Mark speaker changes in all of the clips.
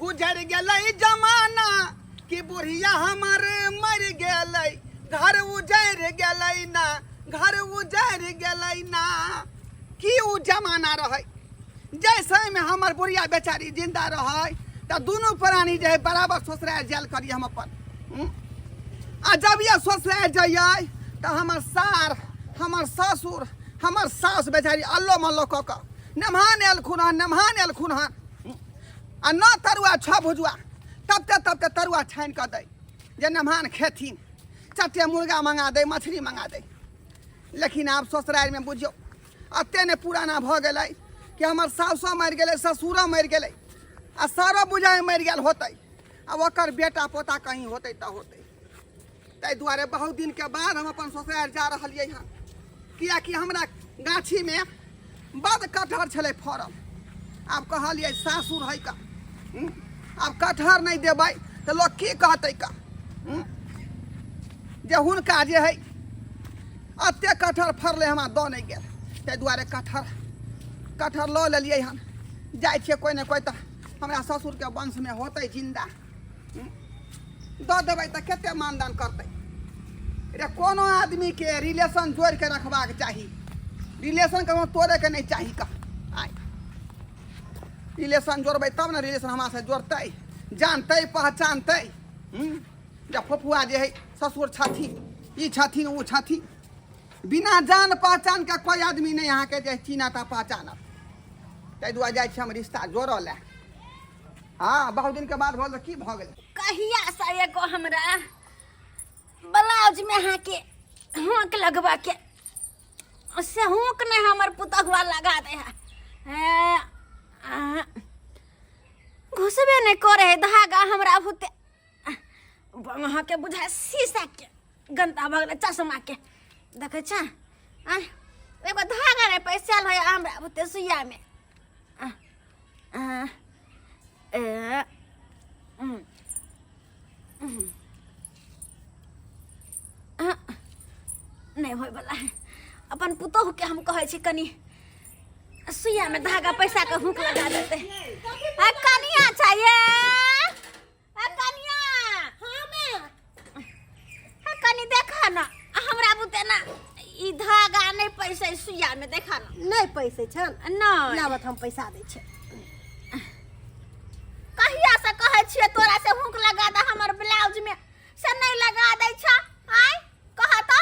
Speaker 1: गुजर गेलै जमाना कि बुढ़िया हमर मरि गेलै घर उजरि गेलै ना घर उजरि गेलै ना की ओ जमाना रहै जाहि समयमे हमर बुढ़िया बेचारी जिन्दा रहै तऽ दुनू प्राणी जे है बराबर ससुरारि जायल करियै हम अपन आ जब ये ससुरारि जइयै तऽ हमर सार हमर ससुर हमर सास बेचारी अल्लो मल्लो कऽ कऽ नमहान एलखुन हन नमहान एलखुन हन आ न तरुआ छह भुजुआ तबते तबते तरुआ छानि कऽ दै जे नमहान खेथिन चटे मुर्गा मंगा दै मछली मंगा दै लेकिन आब ससुरारिमे बुझियौ एते ने पुराना भऽ गेलै कि हमर सासो मरि गेलै ससुरो मरि गेलै आ सारो बुझाइ मरि गेल होतै आ ओकर बेटा पोता कहीं होतै तऽ होतै ताहि दुआरे बहुत दिनके बाद हम अपन ससुरारि जा रहलियै हँ किएकि हमरा गाछीमे बड कटहर छलै फड़ल आब कहलियै सासुर है का आब कटहर नहि देबै तऽ लोक की कहतै का जे हुनका जे है एते कटहर फड़लै हमरा दऽ नहि गेल ताहि दुआरे कटहर कटहर लऽ लेलियै हन जाइ छियै कोइ ने कोइ तऽ हमरा ससुरके वंशमे होतै जिन्दा दऽ देबै तऽ कते मानदान करतै रे कोनो आदमीके रिलेशन जोड़िके रखबाक चाही रिलेशन ककरो तोड़ैके नहि चाही कह आइ रिलेशन जोड़बै तब ने रिलेशन हमरासँ जोड़तै जानतै पहचानतै जे फुफुआ जे है ससुर छथिन ई छथिन ओ छथिन बिना जान पहचानके कोइ आदमी नहि अहाँके जे चिन्हत आ पहचानत ताहि दुआरे जाइ छी हम रिश्ता जोड़ऽ लए हँ बहुत दिनके बाद भऽ गेल की भऽ गेल
Speaker 2: कहिया से एगो हमरा ब्लाउज में अहाँके हुक लगबा के से हुक नहीं हमर पुतहुआ लगा दे है ए, आ, घुसबे नहीं करे है धागा हमरा भूते अहाँके बुझाय शीशा के गन्दा भऽ गेलै चश्मा के देखै छ आँय एगो धागा नहि पैसल है हमरा बुते सुइयामे आ, आ, ए, उम, उम। आ, नहि होइवला है अपन पुतोहुके हम कहै छी कनि सुइया में धागा पैसा के हुक लगा देते आ कनिया चाहिए आ कनिया हां मैं आ कनि देखा ना हमरा बुते ना ई धागा नहीं पैसा सुइया में देखा ना
Speaker 3: नहीं पैसे छन
Speaker 2: नहीं
Speaker 3: लाबत हम पैसा दै छै
Speaker 2: कहिया से कहै छियै तोरा से हुक लगा दे हमर ब्लाउज में से नहीं लगा दै छ आय कह तो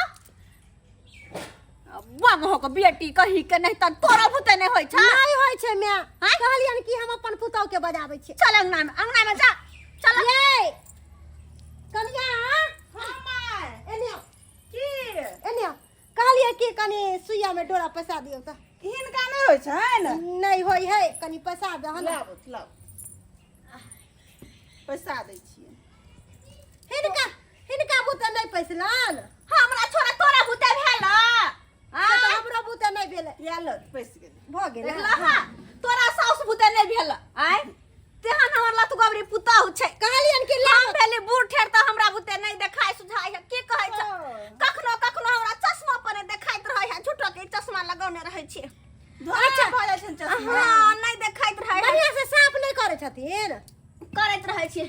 Speaker 2: बम हो के बेटी कही के नहीं त तोरा भूते नहीं होय छ
Speaker 3: नहीं होय छै मैं
Speaker 2: आँय?
Speaker 3: कहलियन कि हम अपन पुतौह के बजाबै छियै
Speaker 2: चल अंगना में अंगना में जा चल
Speaker 3: ये कनिया
Speaker 4: हाँ माय
Speaker 3: एने आउ,
Speaker 4: की
Speaker 3: एने आउ। कहलियै कि कनि सुइया में डोरा पैसा दियौ तऽ
Speaker 4: हिनका नहि होइ छनि
Speaker 3: नहीं होय है कनि पैसा दह ने
Speaker 4: लाबू लाबू पैसा दै छियै
Speaker 3: हिनका हिनका बुते नहीं पैसलन
Speaker 2: हमरा छोरा तोरा भूते भेल
Speaker 3: से तऽ हमरो बुते नहीं भेलै
Speaker 4: आयल पैस गेलै
Speaker 3: भऽ गेलै
Speaker 2: देखला तोरा साउस भूते नहीं भेल आय तेहन हमर लत गोबरी पुतहु छै
Speaker 3: कहलियन कि
Speaker 2: हम
Speaker 3: लाबत
Speaker 2: भेली बूढ़ ठेर तऽ हमरा बुते नहीं देखाय सुझाय है की कहै छै कखनो कखनो हमरा चश्मा पर नहि देखाइत रहै है झूठो के चश्मा लगौने रहै छी
Speaker 4: अच्छा भऽ जाइ छनि चश्मा
Speaker 2: हाँ नहीं देखाइत रहै है
Speaker 3: बढ़िया से साफ नहीं करै छथिन
Speaker 2: करैत रहै छी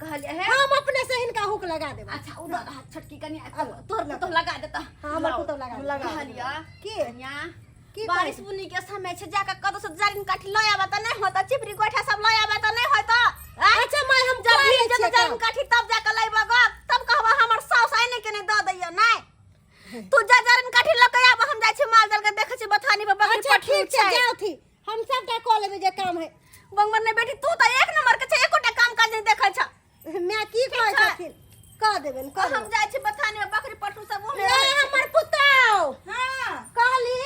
Speaker 2: कहलियै हे
Speaker 3: हम अपने से हिनका हुक लगा देबै
Speaker 2: अच्छा उधर रह छोटकी कनिया तोहर पुतोह लगा देता
Speaker 3: हाँ हमर पुतोह लगा देबै।
Speaker 4: लगा
Speaker 2: कहलियै
Speaker 3: की
Speaker 2: कनिया
Speaker 3: की
Speaker 2: बारिश
Speaker 3: कहै?
Speaker 2: बुनी के समय छै जाके कतौ से जारिन काठी लऽ आबे तऽ नहि होता चिपरी गोइठा सब लऽ आबे तऽ नहि होता
Speaker 3: अच्छा माय हम
Speaker 2: जब
Speaker 3: कऽ लै
Speaker 2: भीज जेतै
Speaker 3: छियै
Speaker 2: जारिन
Speaker 3: काम।
Speaker 2: काठी तब जाके लैबो गो तब कहबो हमर साउस आइने के नहि दऽ दैया नहि तू जा जारिन काठी लऽ के आब हम जाइ छी माल जाल के देखै छी बथानी पर बकरी
Speaker 3: अच्छा
Speaker 2: पट्टी
Speaker 3: ठीक छै जाउ थी हम सबटा कऽ लेबै जे काम है
Speaker 2: बंगमर ने बेटी तू तऽ एक नंबर के छै एकोटा काम काज नहि देखै छ
Speaker 3: माय की कहै
Speaker 2: छै।
Speaker 3: छथिन कऽ देबनि कऽ
Speaker 2: हम
Speaker 3: देबनि
Speaker 2: जाइ छी बथानी में बकरी पट्टू सब ओहने
Speaker 3: ए
Speaker 2: रहै छै।
Speaker 3: हमर पुतोह
Speaker 4: हाँ
Speaker 3: कहली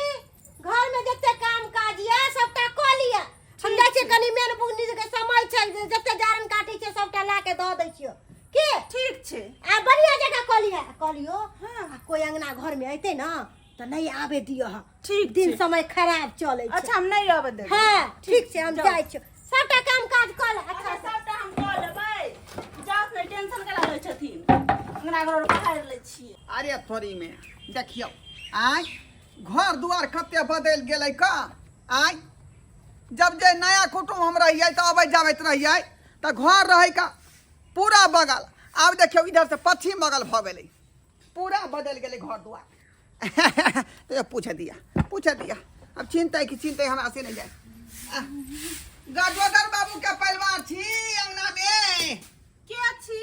Speaker 3: घर में जते काम काज ये सबटा कऽ लिअ हम जाइ छियै कनि मेन बुन्नी के समय छै जे जते जारन काटै छियै सबटा लए के दऽ दै छियै की
Speaker 4: ठीक छै
Speaker 3: आ बढ़िया जगह कऽ लिअ कहलियो
Speaker 4: हाँ।
Speaker 3: आ कोई अंगना घर में अयतै ने तऽ नहि आबे दिअ
Speaker 4: ठीक
Speaker 3: दिन
Speaker 4: छै।
Speaker 3: समय खराब चलै छै
Speaker 4: अच्छा हम नहि आबऽ देबै
Speaker 3: हाँ ठीक छै हम
Speaker 4: जाउ।
Speaker 3: जाइ छियै सबटा काम काज कऽ ले
Speaker 4: अच्छा
Speaker 3: अच्छा से।
Speaker 4: सबटा हम कऽ लेबै जाउ नहि टेंशन करा लै छथिन अंगना घर बहारि लै छियै
Speaker 1: अरे थोड़ी में देखियौ आय घर दुआर कते बदलि गेलै का आय जब जे नया कुटुम्ब हम रहियै तऽ अबैत जाबैत रहियै तऽ घर रहै का पूरा बगल, आब देखियौ इधर से पश्चिम बगल भऽ गेलै, पूरा बदलि गेलै घर दुआर। तो पूछ दिया, पूछ दिया, अब चिंता कि चिंता हमरा से नहीं जाए। गजोदर बाबू के परिवार छी अंगना में?
Speaker 4: के छी?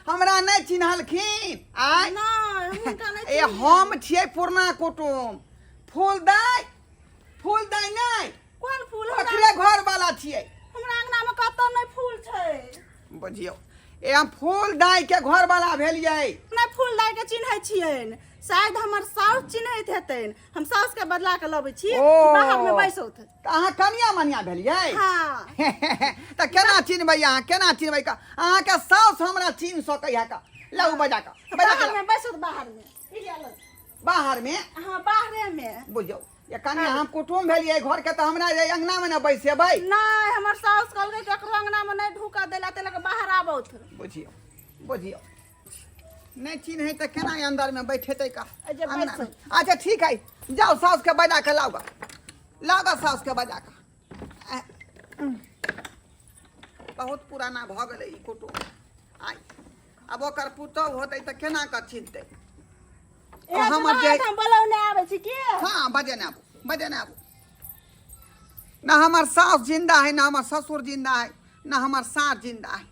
Speaker 1: हमरा नहीं चिन्हलखिन? आय
Speaker 4: नहि, हुनका नहि।
Speaker 1: ए, हम छियै पुरना कुटुम, फूल दाइ, फूल दाइ। नहि
Speaker 4: कोन फूल?
Speaker 1: ओकरे घर वाला छियै।
Speaker 4: हमरा अंगना में कतौ नहि फूल छै।
Speaker 1: बुझियौ, ए हम फूल दाइ के घर वाला भेलियै।
Speaker 4: नहि, फूल दाइ के चिन्है छियनि, शायद हमर साउस चिन्हैत हेतनि। हम साउस के बदला के लबै छी।
Speaker 1: ओ।
Speaker 4: बाहर में बैसौत।
Speaker 1: तऽ अहाँ कनिया मनिया भेलियै?
Speaker 4: हाँ।
Speaker 1: तऽ केना चिन्हबै अहाँ? केना चिन्हबै का? अहाँके साउस हमरा चिन्ह सकै है का? लाउ बजा कऽ, बजा
Speaker 4: बाहर
Speaker 1: कऽ।
Speaker 4: में बैसौत, बाहर में ई ले लो।
Speaker 1: बाहर में?
Speaker 4: हाँ, बाहरे में।
Speaker 1: बुझियौ, ये कनिया हम कुटुम्ब भेलियै घर के, तऽ हमरा जे अंगना में ने बैसेबै?
Speaker 4: नहि, हमर साउस कहलकै केकरो अंगना में नहि ढुका देला, ते लऽ बाहर आबौत।
Speaker 1: बुझियौ, बुझियौ, नहि चिन्है तऽ केना अंदर में बैठेतै का?
Speaker 4: जे
Speaker 1: अंगना में।
Speaker 4: बैसौ।
Speaker 1: अच्छा ठीक है, जाओ साउस के बजा के लाओ गा, लाओ गा साउस के बजा के। बहुत पुराना भऽ गेलै ई कुटुम्ब। आइ आब ओकर पुतहु होतै तऽ केना कऽ चिन्हतै?
Speaker 4: ए,
Speaker 1: हमर जे
Speaker 4: हम बोलौने आबै छी की?
Speaker 1: हाँ, बजेने आबू, बजेने आबू। ना हमर सास जिंदा है, ना हमर ससुर जिंदा है, ना हमर सास जिंदा है,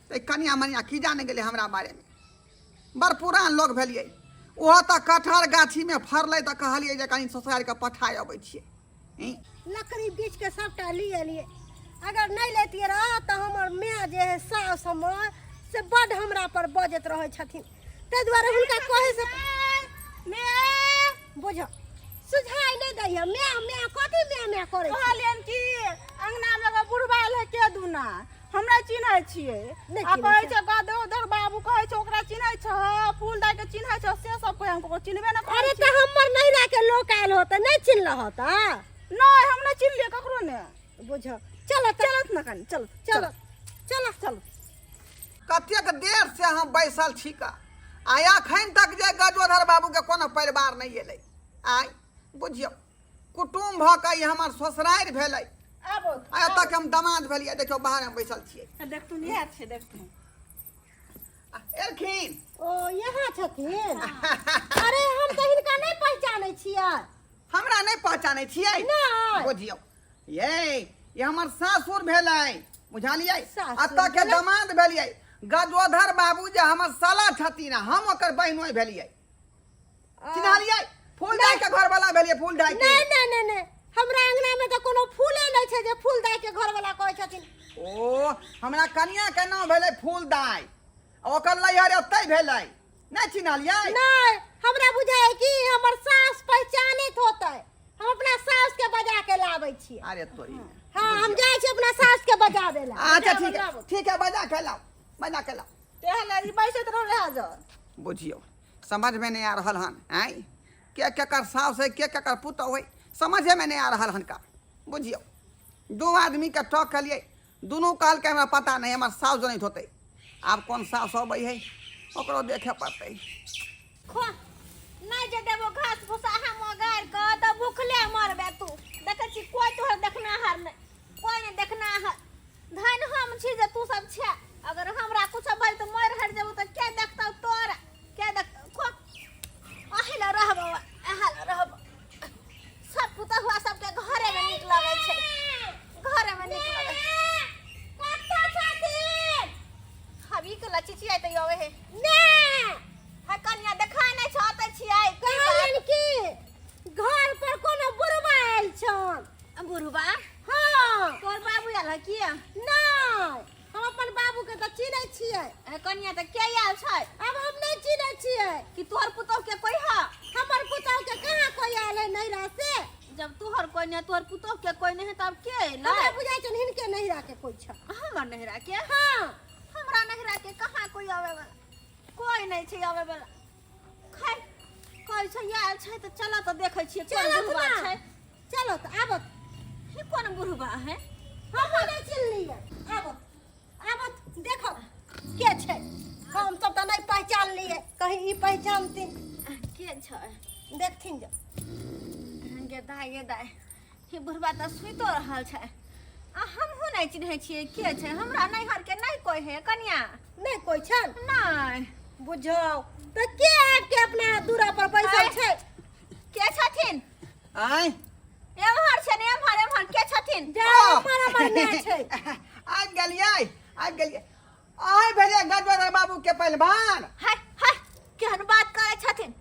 Speaker 1: तऽ कनिया मनिया की जाने गेलै हमरा बारेमे। बड़ पुरान लोग भेलियै। ओहो तऽ कटहर गाछीमे फड़लै तऽ कहलियै जे कनि ससुरारिके पठाय अबै छियै। ई?
Speaker 3: लकड़ी बीछ के सबटा ली एलियै। अगर नहि लेतियै रह तऽ हमर माय जे है, सास हमर, से बड्ड हमरा पर बजैत रहै छथिन, ताहि दुआरे हुनका कहै से
Speaker 4: माय।
Speaker 3: बुझ सुझाइ नहि दैया। माय माय कथी माय माय करै छी?
Speaker 4: कहलियनि कि अंगना में एगो बुढ़बा आयल है के दूना, हमरा चिन्है छियै?
Speaker 3: नहि
Speaker 4: आ
Speaker 3: चिन्है
Speaker 4: कहै
Speaker 3: छियै।
Speaker 4: छै गदोदर बाबू कहै छै ओकरा चिन्है छह, फूल दाइ के चिन्है छह, से सब कहै। हम ककरो चिन्हबे ने करै
Speaker 3: अरे
Speaker 4: छियै।
Speaker 3: तऽ हमर नैहरा के लोक आयल होतै, नहि चिन्हल होता?
Speaker 4: नहि, हम नहि चिन्हलियै ककरो ने।
Speaker 3: बुझ, चल।
Speaker 4: चलत ने कनि, चल।
Speaker 3: चलो, चलो।
Speaker 4: चल।
Speaker 1: कतेक देर से हम बैसल छी का, आ एखन तक जे गजोधर बाबूके कोनो परिवार नहि एलै। आइ बुझियौ, कुटुम्ब भऽ कऽ ई हमर ससुरारि भेलै
Speaker 4: आबो।
Speaker 1: आ एतऽ के हम दमाद भेलियै। देखियौ, बाहरमे बैसल छियै।
Speaker 4: देखथुन, इएह छै, देखथुन।
Speaker 1: आ, एलखिन।
Speaker 3: ओ, यहाँ छथिन। अरे, हम तऽ हिनका नहि पहचानै छियै।
Speaker 1: हमरा नहि पहचानै छियै?
Speaker 3: नहि।
Speaker 1: बुझियौ ये, ई हमर सासुर भेलै, बुझलियै?
Speaker 3: सासुर
Speaker 1: एतऽ के
Speaker 3: भेलै?
Speaker 1: दमाद भेलियै। गजोधर बाबू जे हमर साला छथिन, आ हम ओकर बहिनोइ भेलियै। चिन्हलियै? फूल दाइ के घर वाला भेलियै, फूल दाइ के।
Speaker 3: नहि नहि नहि नहि, हमरा अंगना में तऽ कोनो फूले नहि छै जे फूल दाइ के घर वाला कहै छथिन।
Speaker 1: ओ, हमरा कनिया के नाम भेलै फूल दाइ, आ ओकर लैहर एतै भेलै। नहि चिन्हलियै?
Speaker 3: नहि, हमरा बुझाइ कि हमर सास पहचानैत होतै। हम अपना सास के बजा के लाबै छियै।
Speaker 1: अरे तोरी।
Speaker 3: हाँ, हम जाइ छी अपना सास के बजाबे ला।
Speaker 1: अच्छा ठीक है, ठीक है, बजा के लाओ, बजा के लाओ।
Speaker 4: तेहन ई बैसैत रहू रह जा।
Speaker 1: बुझियौ, समझमे नहि आ रहल हन। आँय, के केकर साउस है, के केकर पुतहु है, समझेमे नहि आ रहल हन का। बुझियौ, दू आदमीके टक केलियै, दुनू कहलकै हमरा पता नहि, हमर साउस जनैत होतै। आब कोन साउस अबै है, ओकरो देखे पड़तै।
Speaker 2: खो नहि जे देबो घास भूसा हम गारि कऽ तऽ भूखले मरबे तू। देखै छी, कोइ तोहर देखनाहार नहि, कोइ नहि देखनाहार। धन हम छी जे तू सब छे। अगर हमरा कुछ भइल तऽ मरि हरि जेबो तऽ के देखतौ तोरा? के देखतौ? खो, अही लए रहबो, अहाँ लए रहबो। सब पुतहुआ सबके घरेमे नीक लगै छै, घरेमे नीक लगै।
Speaker 3: कतऽ छथिन?
Speaker 2: हबी के लचिचियाइ तऽ अबै है।
Speaker 3: ने
Speaker 2: है कनिया, देखा नहि छौ, ओतै छियै की बात?
Speaker 3: कहलियनि कि घर पर कोनो बुढ़वा आयल छन।
Speaker 2: बुढ़बा?
Speaker 3: हाँ।
Speaker 2: तोहर बाबू आयल है किया?
Speaker 3: नहि, हम अपन बाबू के तऽ चिन्है छियै।
Speaker 2: ए कनिया, तऽ के आयल छै?
Speaker 3: आब हम नहि चिन्है छियै।
Speaker 2: कि तोहर पुतोह के कोई है?
Speaker 3: हमर पुतहु के कहाँ कोई आयल है नैहरा से।
Speaker 2: जब तोहर कोई नहीं, तोहर पुतोह के कोई नहीं, तब के अयलै?
Speaker 3: हमरा बुझाइ छन हिनके नैहरा के कोई छ।
Speaker 2: हमर नैहरा के?
Speaker 3: हाँ।
Speaker 2: हमरा नैहरा के कहाँ कोई आवे वाला? कोई नहीं छै आवे वाला। खैर, कहै छै आयल छै तऽ चल तऽ देखै छियै कोन
Speaker 3: चलत
Speaker 2: बुढ़बा
Speaker 3: ना।
Speaker 2: छै।
Speaker 3: चलो तऽ आबत।
Speaker 2: ई कोन बुढ़बा है?
Speaker 3: हम नहि चिन्हलियै। आबत, आबत, देखो के छै। हम सब तऽ नहि पहचानलियै, कहीं ई पहचानथिन।
Speaker 2: के छै?
Speaker 3: देखथिन जो।
Speaker 2: गे दाय, गे दाय, हे बुढ़बा तऽ सुइतो रहल छै आ हमहूँ नहि चिन्है छियै के छै हमरा नैहरके नहि कोइ है कनिया
Speaker 3: नहि कोइ छन
Speaker 2: नहि
Speaker 3: बुझौ तऽ के आबि के अपना दूरा पर बैसल छै
Speaker 2: के छथिन
Speaker 1: आँय
Speaker 2: एम्हर छै ने एम्हर एम्हर के छथिन
Speaker 3: जा हमर हमर नहि छै
Speaker 1: आबि गेलियै आबि गेलियै आइ भेलियै गजबदर बाबू के पहलवान
Speaker 2: हाय हाय केहन बात करै छथिन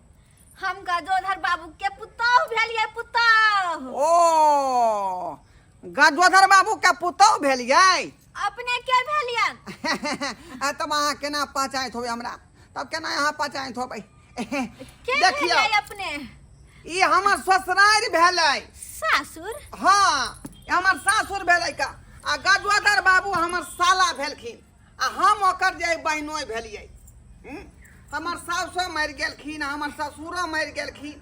Speaker 2: हम गजोधर बाबू के पुतोह भेलियै पुतोह
Speaker 1: ओ गजोधर बाबू के पुतोह भेलियै
Speaker 2: अपने के भेलियन
Speaker 1: आ तब अहाँ केना पहचानैत होबै हमरा तब केना अहाँ पहचानैत होबै
Speaker 2: के
Speaker 1: देखियौ
Speaker 2: भेलियै अपने
Speaker 1: ई हमर ससुरारि भेलै
Speaker 2: सासुर
Speaker 1: हाँ ई हमर सासुर भेलै का आ गजोधर बाबू हमर साला भेलखिन आ हम ओकर जे बहिनोइ भेलियै हम्म? हमर सासो मरि गेलखिन हमर ससुरो मरि गेलखिन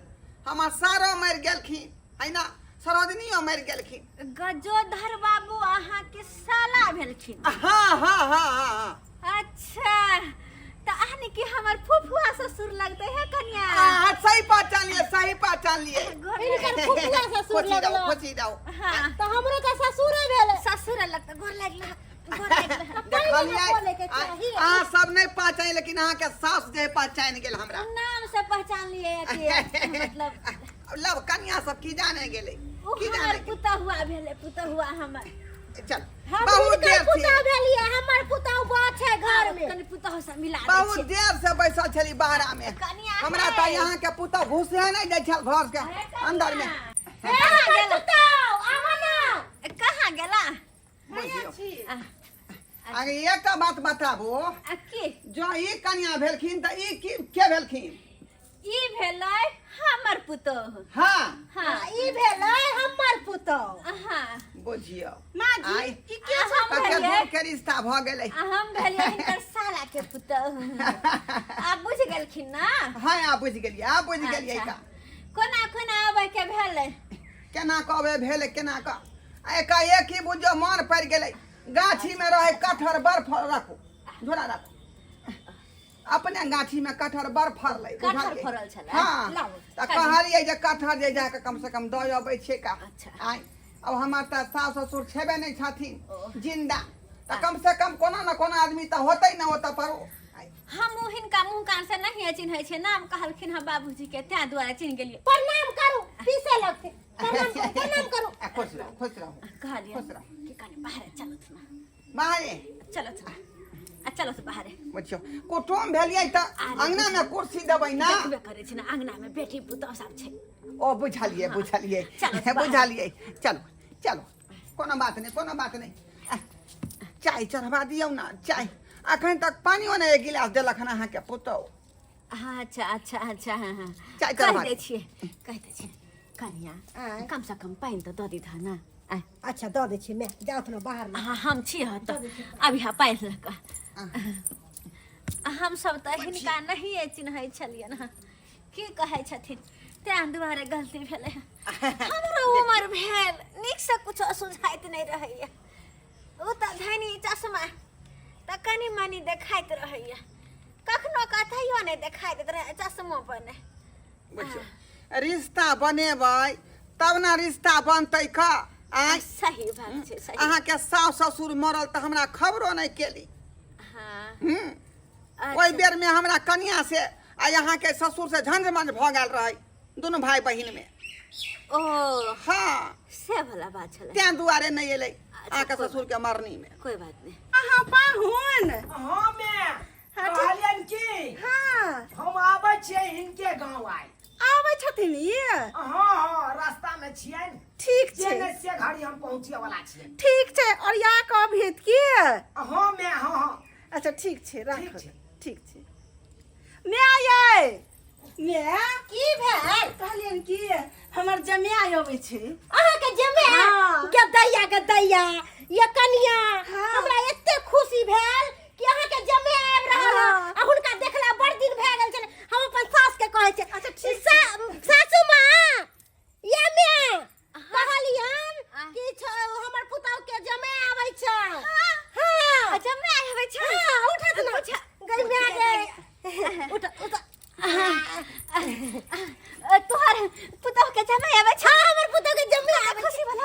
Speaker 1: हमर सारो मरि गेलखिन है ना सरोजनियो मरि गेलखिन
Speaker 2: गजोधर बाबू अहाँके साला भेलखिन
Speaker 1: हाँ हाँ हाँ हाँ हाँ
Speaker 2: अच्छा तऽ अहने की हमर फुफुआ ससुर लगते है कन्या
Speaker 1: अहाँ सही पहचान लिए सही पहचान लिए
Speaker 2: गोर
Speaker 3: हिनकर फुफुआ ससुर
Speaker 1: खोची जाओ
Speaker 3: लगलो
Speaker 1: खोची जाओ
Speaker 2: हाँ
Speaker 3: तऽ हमरो तऽ ससुरे भेलै
Speaker 2: ससुर लगते गोर लगला गोर लगला
Speaker 1: देखलियै
Speaker 3: बोले के चाही।
Speaker 1: अहाँ सब नहि पहचान लेकिन अहाँके सास जे पहचान गेल हमरा
Speaker 2: नाम से पहचान लिए कि मतलब
Speaker 1: लब कन्या सब की जाने गेलै
Speaker 2: ओ
Speaker 1: की
Speaker 2: हमर
Speaker 1: जाने
Speaker 2: पुतहुआ भेलै पुतहुआ हमर
Speaker 1: गेलै? चल
Speaker 3: हम
Speaker 1: बहुत
Speaker 3: हिनकर
Speaker 1: देर से
Speaker 3: पुतहु भेलियै हमर पुतहु बात छै घर में
Speaker 2: कनि पुतहु से मिला दै
Speaker 1: बहुत
Speaker 2: छियै
Speaker 1: देर से बैसल छली बाहरा में
Speaker 2: कनिया
Speaker 1: हमरा
Speaker 2: है।
Speaker 1: तऽ यहाँ के पुतहु घुसे नहि दै छल घर के
Speaker 2: अरे कनिया।
Speaker 1: अंदर में
Speaker 3: हे
Speaker 2: कहाँ
Speaker 3: हमर
Speaker 2: गेला
Speaker 3: पुतहु आबऽ ना
Speaker 2: कहाँ गेला
Speaker 1: बुझियौ
Speaker 2: आ,
Speaker 1: अरे एकटा बात बताबू
Speaker 2: आ की
Speaker 1: जँ ई कनिया भेलखिन तऽ ई की के भेलखिन
Speaker 2: ई भेलै हमर पुतोह
Speaker 1: हाँ
Speaker 2: हाँ
Speaker 3: ई भेलै हमर पुतहु
Speaker 2: हाँ
Speaker 1: बुझियौ
Speaker 4: माँ जी
Speaker 1: आइ
Speaker 4: ई के
Speaker 2: आ हम
Speaker 1: कते
Speaker 2: भेलियै
Speaker 1: दूर के रिश्ता भऽ गेलै
Speaker 2: आ हम भेलियै हिनकर साला के पुतोह आ बुझि गेलखिन ना
Speaker 1: हाँ आ बुझि गेलियै आ बुझि गेलियै
Speaker 2: अच्छा।
Speaker 1: का
Speaker 2: कोना कोना आबै के भेलै
Speaker 1: केना कहबै भेलै केना कऽ आ एकाएक ही बुझियौ मन पड़ि गेलै गाछी में रहे कटहर बड़ फल राखू झोरा राखू अपने गाछी में कटहर बड़ फड़लै
Speaker 2: कटहर
Speaker 1: बुझलियै?
Speaker 2: फड़ल छलै?
Speaker 1: हाँ
Speaker 2: लाउ,
Speaker 1: तऽ
Speaker 2: खाली।
Speaker 1: कहलियै जे कटहर जे जाके कम से कम दऽ अबै छै का
Speaker 2: अच्छा।
Speaker 1: आइ अब हमर तऽ सास ससुर छेबे नहि छथिन
Speaker 2: ओ।
Speaker 1: जिंदा तऽ कम से कम कोनो ने कोनो आदमी तऽ होतै ने ओतऽ पर आइ
Speaker 2: हमहूँ हिनका मुँह कान से नहिए चिन्है छियै नाम कहलखिन हँ बाबूजी के तें दुआरे चिन्ह गेलियै
Speaker 3: प्रणाम करू पीसे लगते प्रणाम करू प्रणाम करू
Speaker 1: आ, खुश रहू खुश रहू
Speaker 2: कहलियै
Speaker 1: खुश रहू
Speaker 2: कि कनि बाहरे चलत ना
Speaker 1: बाहरे
Speaker 2: चलत ना आ चलत बाहरे
Speaker 1: बुझियौ कुटुम भेलियै तऽ
Speaker 2: आरे
Speaker 1: अङ्गना मे कुर्सी देबै ना
Speaker 2: देखबे करै छै ने अंगना में बेटी पुतोह सब छै
Speaker 1: ओ बुझलियै बुझलियै
Speaker 2: चलो, बाहर।
Speaker 1: बुझलियै चलो चलो कोनो बात नहि कोनो बात नहि आह, चाय चढ़वा दियौ ने चाय अखन तक पानियो नहि एक गिलास देलक हन अहाँके पुतहु
Speaker 2: हाँ, अच्छा अच्छा अच्छा हाँ हाँ
Speaker 1: चाय
Speaker 2: कहि
Speaker 1: चढ़वा
Speaker 2: दै छियै कहि दै छियै कनिया
Speaker 3: आँय।
Speaker 2: कम से कम पानि तऽ दऽ दिथा ने आँय
Speaker 3: अच्छा दऽ दै छी मैं जाउ ने बाहर में
Speaker 2: हाँ हम छी हँ तऽ अभी हाँ पानि लऽ कऽ हम सब तऽ हिनका नहिए चिन्है छलियनि हँ की कहै छथिन तेँ दुआरे गलती भेलै हँ हमरो उमर भेल नीकसँ कुछो सुझाइत नहि रहैए ओ तऽ धनी चश्मा तऽ कनि मनि देखाइत रहैए कखनो कतहियो नहि देखाइत रहै चश्मो पर नहि
Speaker 1: बुझियौ रिश्ता बनेबै तब ने रिश्ता बनतै का आँय
Speaker 2: सही बात छै सही
Speaker 1: अहाँके सास ससुर मरल तऽ हमरा खबरो नहि केली
Speaker 2: हाँ
Speaker 1: हूँ ओहि
Speaker 2: अच्छा।
Speaker 1: बेरमे हमरा कनिया से आ अहाँके ससुर से झंझ मंझ भऽ गेल रहै दुनू भाय बहिन में
Speaker 2: ओ
Speaker 1: हाँ
Speaker 2: से वाला बात छलै
Speaker 1: तें दुआरे नहीं एलै अहाँके
Speaker 2: कोइ
Speaker 1: ससुर के मरनी में
Speaker 2: कोई बात नहीं
Speaker 4: अहाँ पाहुन
Speaker 5: हाँ मैं
Speaker 4: हाँ, ठीक।
Speaker 5: कहलियन की
Speaker 4: हाँ
Speaker 5: हम आबै छियै हिनके गाँव आइ
Speaker 4: आबै छथिन ई
Speaker 5: हाँ हाँ रास्ता में छियनि
Speaker 4: ठीक
Speaker 5: जे
Speaker 4: छै
Speaker 5: नहि से घड़ी हम पहुँचे वाला छियै
Speaker 4: ठीक छै और या कब हेत की
Speaker 5: हाँ मैं हाँ हाँ
Speaker 4: अच्छा ठीक छै राखू
Speaker 5: ठीक छै।
Speaker 4: ठीक छै माय यै माय
Speaker 3: की भेल
Speaker 4: कहलियन कि हमर जमाइ अबै छै
Speaker 3: अहाँके जमे
Speaker 4: हाँ।
Speaker 3: गदैया गदैया ये कनिया
Speaker 4: हाँ।
Speaker 3: हमरा एते खुशी भेल कि अहाँके जमे आबि रहल हँ
Speaker 4: हाँ।
Speaker 3: आ हुनका देखला बड़ दिन भए गेल छलै हम अपन सास के कहै छियै
Speaker 4: अच्छा, ठीक
Speaker 3: सासू माँ ये माय कहलियन कि हमर पुतहु के जमे आबै छै हाँ
Speaker 2: जमे आबै छै
Speaker 3: हाँ उठत ना गई माय गे उठ उठ
Speaker 2: तोहर पुतोह के जमे आबै छै
Speaker 3: हाँ हमर पुतहु के जमे आबै
Speaker 2: खुशी वाला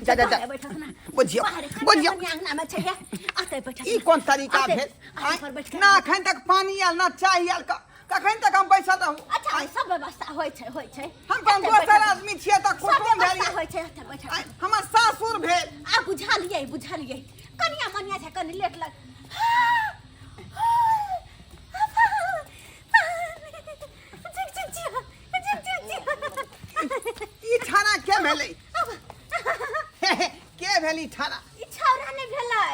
Speaker 1: जा जा जा
Speaker 2: बाहर बैठक ना।
Speaker 1: बुझियौ
Speaker 2: बाहर कन्या
Speaker 1: बुझियौ
Speaker 2: कन्या अंगना में छै अतै बैठक
Speaker 1: ई कोन तरीका
Speaker 2: अतै-
Speaker 1: भेल
Speaker 2: अतै पर बैठ के
Speaker 1: ना एखन तक पानी आयल ना चाय आयल कखन तक हम बैसल रहू
Speaker 2: अच्छा सब व्यवस्था होइ छै होइ छै
Speaker 1: हम कोन
Speaker 2: अतै
Speaker 1: दोसर
Speaker 2: बैठक।
Speaker 1: आदमी छियै तऽ
Speaker 2: सब
Speaker 1: कुटुम
Speaker 2: व्यवस्था
Speaker 1: भेलियै
Speaker 2: होइ छै अतै बैठक
Speaker 1: आँय, हमर सासुर भेल
Speaker 2: आ बुझलियै बुझलियै कनिया मनिया छै कनि लेट लग
Speaker 1: ई छाना के भेलै के भेल ई छाना
Speaker 2: ई छौड़ा नहि भेलै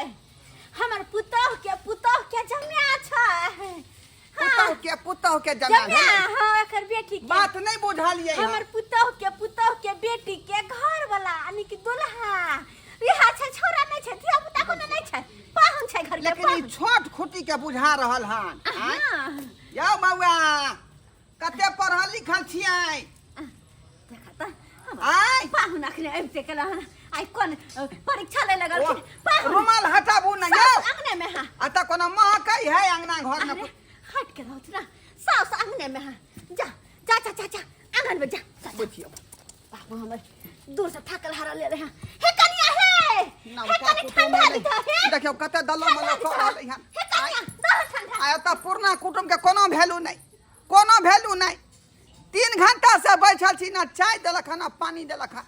Speaker 2: हमर पुतोह के पुतोह के जमाया छै
Speaker 1: पुतोह के पुतोह के जमाया
Speaker 2: जमाया हाँ एकर बेटी के
Speaker 1: बात नहि बुझलियै
Speaker 2: हमर पुतोह के बेटी के घर वाला यानी कि दुल्हा इहा छै छौड़ा नहि छै धिया पुता कोनो नहि छै पाहुन छै घर के
Speaker 1: लेकिन ई छोट खुटी के बुझा रहल हन आँय?
Speaker 2: हाँ
Speaker 1: यौ बौआ कते पढ़ल लिखल छियै
Speaker 2: देखा तऽ
Speaker 1: आँय
Speaker 2: पाहुन अखने आबिते केला हन आइ कोन परीक्षा ले लगलखिन पाहुन
Speaker 1: रुमाल हटाबू ने यौ
Speaker 2: सास अंगने में हाँ
Speaker 1: आ तऽ कोनो महकै है अंगना घर में
Speaker 2: अरे हट के रहत ना सास अंगने में हाँ जा जा जा जा जा आंगन में जा जा, जा।
Speaker 1: बुझियौ
Speaker 2: बाबू हमर दूर से थकल हारल ले रहे हैं हे कनिया हे हे
Speaker 1: नवका
Speaker 2: कनि
Speaker 1: कुटुम
Speaker 2: ठंडा
Speaker 1: एलै।
Speaker 2: दिखा हे
Speaker 1: देखियौ कते दलो
Speaker 2: ठंडा
Speaker 1: मलो कऽ
Speaker 2: दिखा।
Speaker 1: रहलै हन
Speaker 2: हे कनिया दह ठंडा
Speaker 1: आ एतऽ पुरना कुटुम के कोनो वैल्यू नहि कोनो वैल्यू नहि 3 घंटा से बैठल छी ना चाय देलक हन ना पानी देलक हन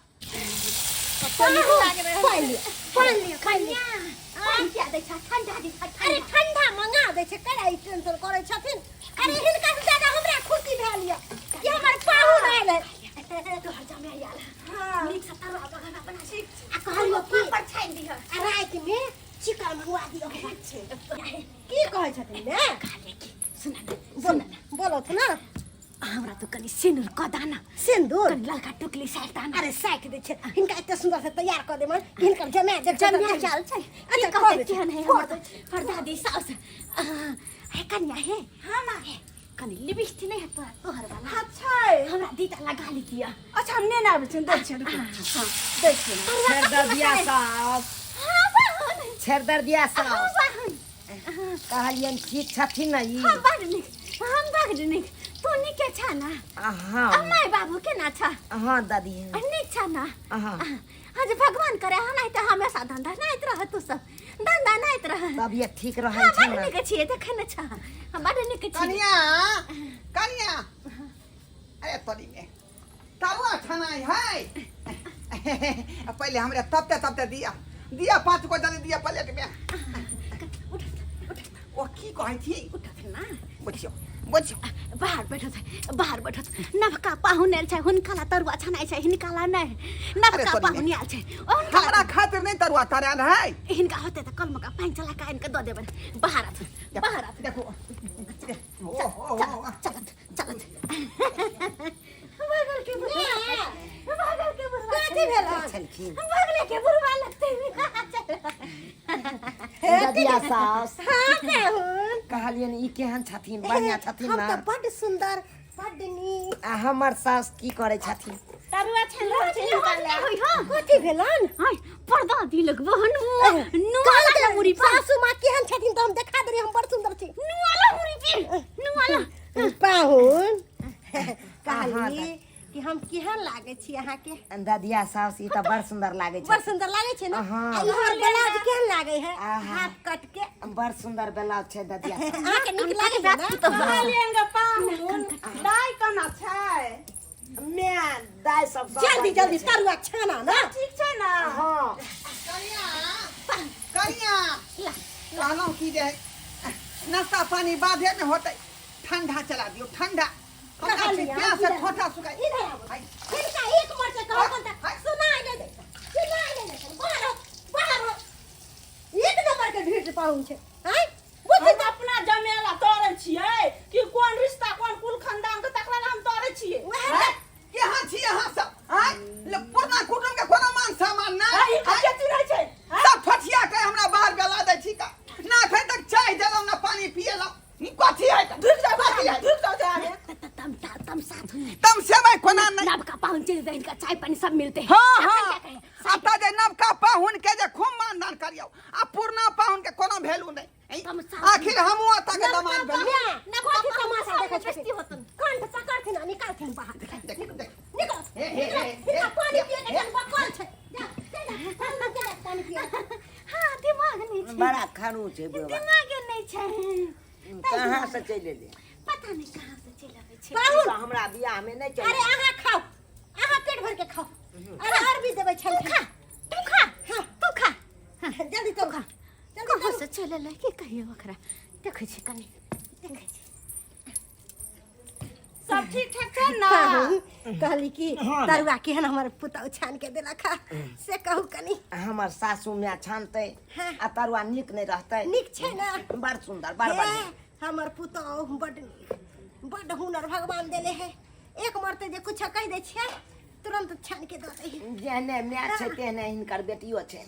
Speaker 3: पानि लिअ पानि लिअ पानि लिअ
Speaker 2: पानि पिया दै छ ठंडा दिखा
Speaker 3: अरे ठंडा मंगा दै छै कड़ा ई टेंशन करै छथिन अरे हिनका से ज्यादा हमरा खुशी भेल यऽ कि हमर पाहुन आयल है
Speaker 2: तोहर जमे आयल
Speaker 4: हाँ
Speaker 2: नीक से तरुआ बघाना बना छी आ कहलियो
Speaker 3: की?
Speaker 2: पापड़ छानि दिह
Speaker 3: आ राति में चिकन मंगवा दियौ
Speaker 2: छै
Speaker 3: की कहै छथिन ने
Speaker 2: कहलियै की सुन ने
Speaker 3: बोल बोलत ना
Speaker 2: हमरा तो कनि सिन्दूर कऽ दाना
Speaker 3: सिन्दूर
Speaker 2: कनि ललका टुकली साटि दाना
Speaker 3: अरे साकि दै छै हिनका एते सुन्दर से तैयार कऽ देबनि कि हिनकर जमाए देख
Speaker 2: जमिया चाल छै की
Speaker 3: अच्छा, कऽ
Speaker 2: कहतै
Speaker 3: दै छी,
Speaker 2: केहन है
Speaker 3: कऽ
Speaker 2: हमर
Speaker 3: दै छी।
Speaker 2: पर दादी साउस हे कन्या हे
Speaker 4: हाँ माँ
Speaker 2: हे कनि लिपस्टिक नहि है तोरा तोहर वाला
Speaker 4: हाँ छै
Speaker 2: हमरा दीटा लगा लितिया
Speaker 4: अच्छा हम नेने आबै छियनि दै छियनि रुकू हाँ दै छियनि
Speaker 5: छेरदर्दिया सास
Speaker 2: हाँ बहन
Speaker 5: छेरदर्दिया
Speaker 2: हाँ
Speaker 5: सास
Speaker 2: बहन
Speaker 5: कहलियनि ठीक छथिन ने ई
Speaker 2: हम बड़ नीक हम बड़ नीक तू नीके छा ना
Speaker 5: हाँ
Speaker 2: आ माय बाबू केना छा
Speaker 5: हाँ दादी
Speaker 2: आ नीक छा ना
Speaker 5: हाँ
Speaker 2: हाँ जे भगवान करे हाँ नहीं तो हमेशा धंधा नाइत रह तू सब धंधा नाइत रह
Speaker 5: तबियत ठीक रहै
Speaker 2: हाँ
Speaker 5: छै
Speaker 2: बड़
Speaker 5: ने
Speaker 2: नीक छियै देखै ने छा हाँ बड़ नीक छियै
Speaker 1: कनिया कनिया अरे तोरी में तरुआ छनाइ है पहिले हमरा तबते तबते दिया दिया पाँच गो जल्दी दिया प्लेट में
Speaker 2: उठ उठ
Speaker 1: ओ की कहै छी
Speaker 2: उठत ना
Speaker 1: बुझियौ बुझियौ
Speaker 2: बाहर बैठत बाहर बैठत नवका पाहुन आयल छै हुनका ला तरुआ छनाइ छै हिनका ला नहि नवका
Speaker 1: तोरी
Speaker 2: पाहुन आयल छै ओ हुनका ला
Speaker 1: हमरा खातिर नहि तरुआ तरल है
Speaker 2: हिनका होतै तऽ कलमका पानि चला कऽ आनि कऽ दऽ देबनि बाहर आथ बाहर आथ
Speaker 1: देखो ओ हो हो
Speaker 2: चलत चलत बगल के बुढ़वा बगल के बुढ़वा
Speaker 3: कथी भेल हन?
Speaker 5: छलखिन
Speaker 2: बगले के बुढ़वा लगतै
Speaker 5: ददिया सास
Speaker 3: हाँ पाहुन
Speaker 5: कहलियनि ई केहन छथिन बढ़िआँ छथिन
Speaker 3: हम
Speaker 5: ने
Speaker 3: तऽ बड्ड सुन्दर बड्ड नीक
Speaker 5: आ हमर सास की करै छथिन
Speaker 4: तरुआ छानि रहल छै हिनका लए
Speaker 2: होय हो
Speaker 3: कथी भेलन
Speaker 2: हाय पर्दा दिलक बहन नुआला
Speaker 3: कहलकै,
Speaker 2: मुरी पर
Speaker 3: सासू माँ केहन छथिन तऽ हम देखा देलियै हम बड़ सुन्दर छी
Speaker 2: नुआला मुरी पे नुआला
Speaker 3: पाहुन कहली कि हम केहन लागै छी अहाँके
Speaker 5: ददिया सास ई तऽ बड़ सुन्दर लागै
Speaker 3: बड़
Speaker 5: छै
Speaker 3: सुन्दर लागै छै ने
Speaker 5: हाँ।
Speaker 3: आ ई हमर ब्लाउज केहन लागै है
Speaker 5: आहा।
Speaker 3: हाफ कट के
Speaker 5: बड़ सुन्दर ब्लाउज छै ददिया सास
Speaker 3: अहाँके नीक लागै है ने
Speaker 4: कहलियनि गे पाहुन दाइ केना छै
Speaker 5: मैं दाइ सब सब
Speaker 3: जल्दी जल्दी तरुआ छाना ना
Speaker 4: ठीक छै ने
Speaker 5: हाँ
Speaker 1: कनिया कनिया कहलहुँ की जे नाश्ता पानी बाधे में होतै ठंडा चला दियौ ठंडा हमरा छी
Speaker 3: कहलियै,
Speaker 1: प्यास से
Speaker 3: इधर।
Speaker 1: ठोठा सुखाइ
Speaker 3: इधर आबू
Speaker 1: हाय।
Speaker 3: हिनका एक मरते कहतन तऽ
Speaker 1: हाय।
Speaker 3: सुनाइ नहि दै सुनाइ नहि दै बाहर हो, बाहर हो। एक नंबर के ढीठ पाहुन छै आँय बुझी
Speaker 4: हम अपना जमेला तोड़ै छियै कि कोन रिश्ता कोन कुल खानदान के तकरा ला हम तोड़ै छियै
Speaker 3: वएह
Speaker 1: आँय? केहन छी अहाँ सब आँय ले पुरना कुटुम के कोनो मान सम्मान
Speaker 4: आ,
Speaker 1: नहि
Speaker 4: ई
Speaker 1: आँय?
Speaker 4: कते चिन्है छै आँय?
Speaker 1: सब ठठिया के हमरा बाहर बेला दै छी का ना एखन तक चाय देलहुँ ना पानी पियलहुँ ई कथी है
Speaker 4: ढुकि जाउ
Speaker 1: कथी है
Speaker 4: ढुकि जाउ जाके
Speaker 2: तम तम साथ में
Speaker 1: तम सेबै कोना नहि
Speaker 2: नवका पाहुन चलि जाए इनका चाय पानी सब मिलते हैं
Speaker 1: हाँ हाँ अतः जे नवका पाहुन के जे खूब मानदान करियौ आ पुरना पाहुन के कोनो वैल्यू नहि ऐं?
Speaker 2: तम साथ
Speaker 1: आखिर हमहूँ अतः के दमाद भेलहुँ
Speaker 2: नवका
Speaker 3: कथी
Speaker 2: पाहुन
Speaker 3: तमाशा
Speaker 2: सब
Speaker 3: देखै
Speaker 2: बेइज्जती
Speaker 3: छथिन
Speaker 2: होतन
Speaker 3: कंठ पकड़थिन आ निकालथिन बाहर
Speaker 1: देख देख
Speaker 3: निकल
Speaker 1: हे, हे,
Speaker 3: निकल
Speaker 1: हे,
Speaker 3: हिनका
Speaker 1: हे,
Speaker 3: पानी पिए के
Speaker 1: हे।
Speaker 3: जन बकल छै जा जा जा
Speaker 5: खरू छै बुढ़वा।
Speaker 2: दिमागे नहि छै।
Speaker 5: कहाँ से चलि एलै?
Speaker 2: पता नहि कहाँ से चलि अबै छै।
Speaker 3: पाहुन।
Speaker 5: तऽ हमरा बियाह मे नहि चलि।
Speaker 3: अरे अहाँ खाउ, अहाँ पेट भर के खाउ। अरे और भी देबै छानि।
Speaker 2: तू खा, तू खा।
Speaker 3: हाँ।
Speaker 2: तू खा।
Speaker 3: जल्दी तो खा, जल्दी।
Speaker 2: कहाँ से चलि एलै की कहियौ ओकरा। देखै छी, कनि देखै छी।
Speaker 4: सब ठीक ठाक छै ने?
Speaker 3: पाहुन, कहली कि तरुआ केहन हमर पुतहु छान के देलक हा, से कहू कनि।
Speaker 5: हमर सासू माय छानतै
Speaker 3: हाँ।
Speaker 5: आ तरुआ नीक नहि रहतै?
Speaker 3: नीक छै ने?
Speaker 5: बड़ सुंदर, बड़
Speaker 3: हे,
Speaker 5: बढ़िया।
Speaker 3: हमर पुतहु बड नीक, बड हुनर भगवान देले है। एक मरते जे कुछ कहि दै छियै, तुरंत छान के दऽ दै है।
Speaker 5: जेहने माय छै तेहने हिनकर बेटियो छै।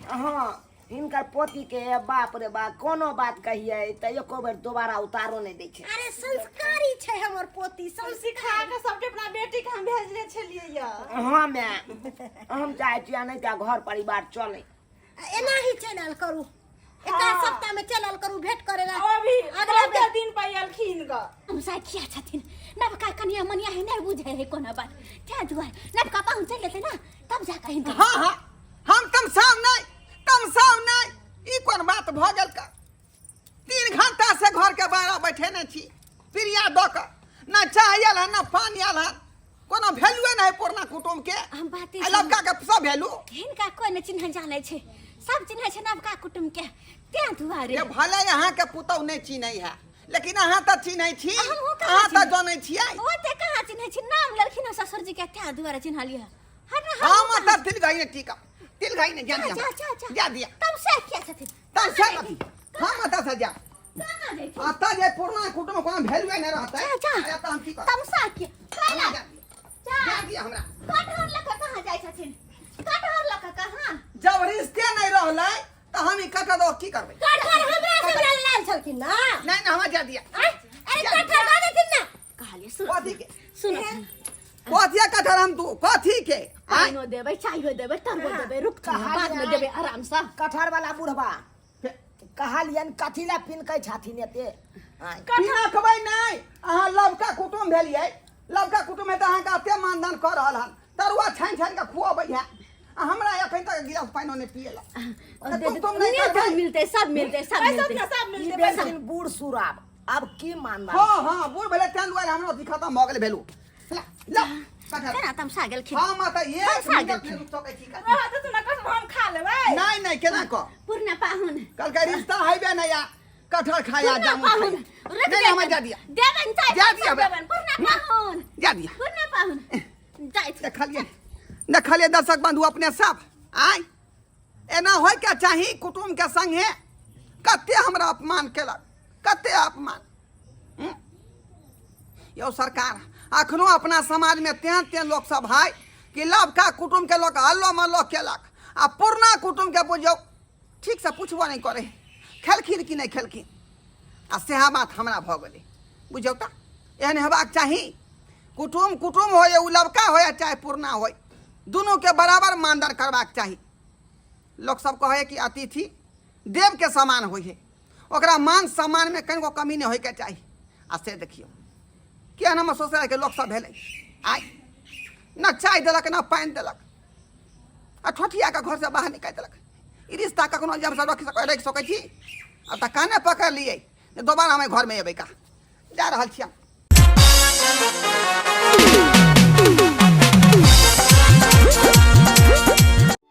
Speaker 5: हँ, हिनकर पोती के बाप रे बाप, कोनो बात कहियै तऽ एको बेर दोबारा उतारो नहि दै छै।
Speaker 3: अरे संस्कारी छै हमर पोती।
Speaker 4: हम सिखा
Speaker 3: संस्कारी
Speaker 4: के सबके अपना बेटी के हम भेजने छलियै यऽ।
Speaker 5: हँ माय, हम चाहै छियै नहि तऽ घर परिवार चलै।
Speaker 3: एनाही चलि आयल करू, एक
Speaker 4: हाँ।
Speaker 3: सप्ताह में चलि आयल करू भेंट करे ला।
Speaker 4: अभी
Speaker 3: अगला
Speaker 4: बहुते दिन पर एलखिन ग।
Speaker 2: हम किया छथिन नवका कनिया मनिया है, नहि बुझै है कोनो बात, ताहि दुआरे नवका पाहुन चलि जेतै ने तब जा कऽ हिनका।
Speaker 1: हाँ हाँ, हम तमसाव नहीं, तमसाव नहीं। ई कोन बात भऽ गेल का? 3 घंटा से घर के बाहर बैठे ने छी प्रिया दऽ कऽ, ना चाय आयल हन ना पानी आयल हन। कोनो वैल्यूए नहीं पुरना कुटुम के।
Speaker 2: हम बाते
Speaker 1: आ लड़का के सब वैल्यू।
Speaker 2: हिनका कोइ नहि चिन्ह जानै छै, सब चिन्है छै नवका कुटुम के, ताहि दुआरे।
Speaker 1: ये भले अहाँ के पुतहु नहीं चिन्है है, लेकिन अहाँ तऽ चिन्है छी।
Speaker 2: हमहूँ कहाँ
Speaker 1: अहाँ तऽ
Speaker 2: चिन्है?
Speaker 1: जनै छियै।
Speaker 2: ओते कहाँ चिन्है छी? नाम लेलखिन हँ ससुर जी के, ताहि दुआरे चिन्हलियै हट।
Speaker 1: हम तऽ तिल गई ने टीका तिल गई ने जा दिया।
Speaker 2: जा जा जा।
Speaker 1: जा दिया।
Speaker 2: तब से किया छथिन?
Speaker 1: तब से कथी? हम एतऽ से जा।
Speaker 2: कहाँ जैथिन?
Speaker 1: अतऽ जे पुरना कुटुम कोनो वैल्यूए नहीं रहतै।
Speaker 2: जा जा।
Speaker 1: अरे तऽ हम की करब?
Speaker 2: तमसा किया
Speaker 1: हमरा
Speaker 2: कैला?
Speaker 1: जा दिया।
Speaker 2: जा।
Speaker 1: जा दिया हमरा।
Speaker 2: कटहर लऽ कऽ कहाँ जाइ छथिन? कटहर लऽ कऽ कहाँ?
Speaker 1: जब रिश्ते नहीं रहलै तऽ हम ई कटहर दऽ की करबै?
Speaker 3: कटहर हमरा सब लए लायल छलखिन ना।
Speaker 1: नहीं नहीं, हमरा जा दिया।
Speaker 3: आँय, अरे कटहर दऽ देथिन ना।
Speaker 2: कहलियै सुन।
Speaker 1: कथी के?
Speaker 2: सुन।
Speaker 1: कथी के कटहर हम दू? कथी के आँय?
Speaker 2: पानिओ देबै, चायो देबै, तरुओ देबै, रुक, बाद में देबै आरामसँ।
Speaker 5: कटहर वाला बुढ़बा, कहलियनि कथी लए पिनकै छथिन एते आँय?
Speaker 1: पिनकबै नहि। अहाँ लवका कुटुम भेलियै। लवका कुटुम है तऽ अहाँके एते मानदान कऽ रहल हन, तरुआ छानि छानि कऽ खुअबै है, आ हमरा एखन तक गिलास पानिओ नहि पियेला। तुम तुम नहि
Speaker 2: मिलतै।
Speaker 1: करबै।
Speaker 2: मिलतै, सब मिलतै, सब
Speaker 4: पैसा
Speaker 2: मिलतै।
Speaker 4: ने सब
Speaker 5: ई
Speaker 4: मिलतै पैसा।
Speaker 5: भेलखिन बूढ़ सूढ़, आब आब की मानदान?
Speaker 1: हँ हँ, बूढ़ भेलै तें दुआरे हमरा अथी खतम भऽ गेलै भेलू। ला ला कटहर।
Speaker 2: केना तमसा गेलखिन?
Speaker 1: हम तऽ एक
Speaker 2: तमसा
Speaker 1: मिनट
Speaker 2: गेलखिन।
Speaker 1: नहि रुकि सकै छी।
Speaker 4: रहऽ देथुन ने कटहर, हम खा लेबै।
Speaker 1: नहि नहि, केना कऽ?
Speaker 2: पुरना पाहुन।
Speaker 1: कहलकै रिश्ता हैबे नहि आ कटहर खाया
Speaker 2: पुरना
Speaker 1: जामुन
Speaker 2: पाहुन।
Speaker 1: खाया।
Speaker 2: रुक।
Speaker 1: नहि, हमरा जा दिया।
Speaker 2: देबन चाय।
Speaker 1: जा दिया बे।
Speaker 2: देबन पुरना पाहुन।
Speaker 1: जा दिया।
Speaker 2: पुरना पाहुन जाइ छी।
Speaker 1: देखलियै, देखलियै दर्शक बंधु अपने सब, आय एना होय के चाही कुटुम के संगे? कते हमरा अपमान केलक, कते अपमान, हम्म? यौ सरकार, अखनो अपना समाज में तेहन तेहन लोक सब है कि लवका कुटुम के लोक हल्लो मल्लो केलक आ पुरना कुटुम के बुझियौ ठीक से पुछबो नहि करे, खेलखिन कि नहि खेलखिन। आ सएह बात हमरा भऽ गेलै। बुझियौ तऽ एहन हेबाक चाही? कुटुम कुटुम होय, ओ लवका होय चाहे पुरना होय, दुनूके बराबर मानदंड करबाक चाही। लोक सब कहै कि अतिथि देवके समान होइ है, ओकरा मान सम्मानमे कनिको कमी नहि होइके चाही। आ से देखियौ केहन हमर ससुरालके लोक सब भेलै। आइ न चाय देलक न पानि देलक आ ठोठिया के घरसँ बाहर निकालि देलक। ई रिश्ता कखनो जे हमसब रखि सकै छी? आब तऽ काने पकड़लियै, दोबारा हम एहि घरमे एबै का? जा रहल छी हम।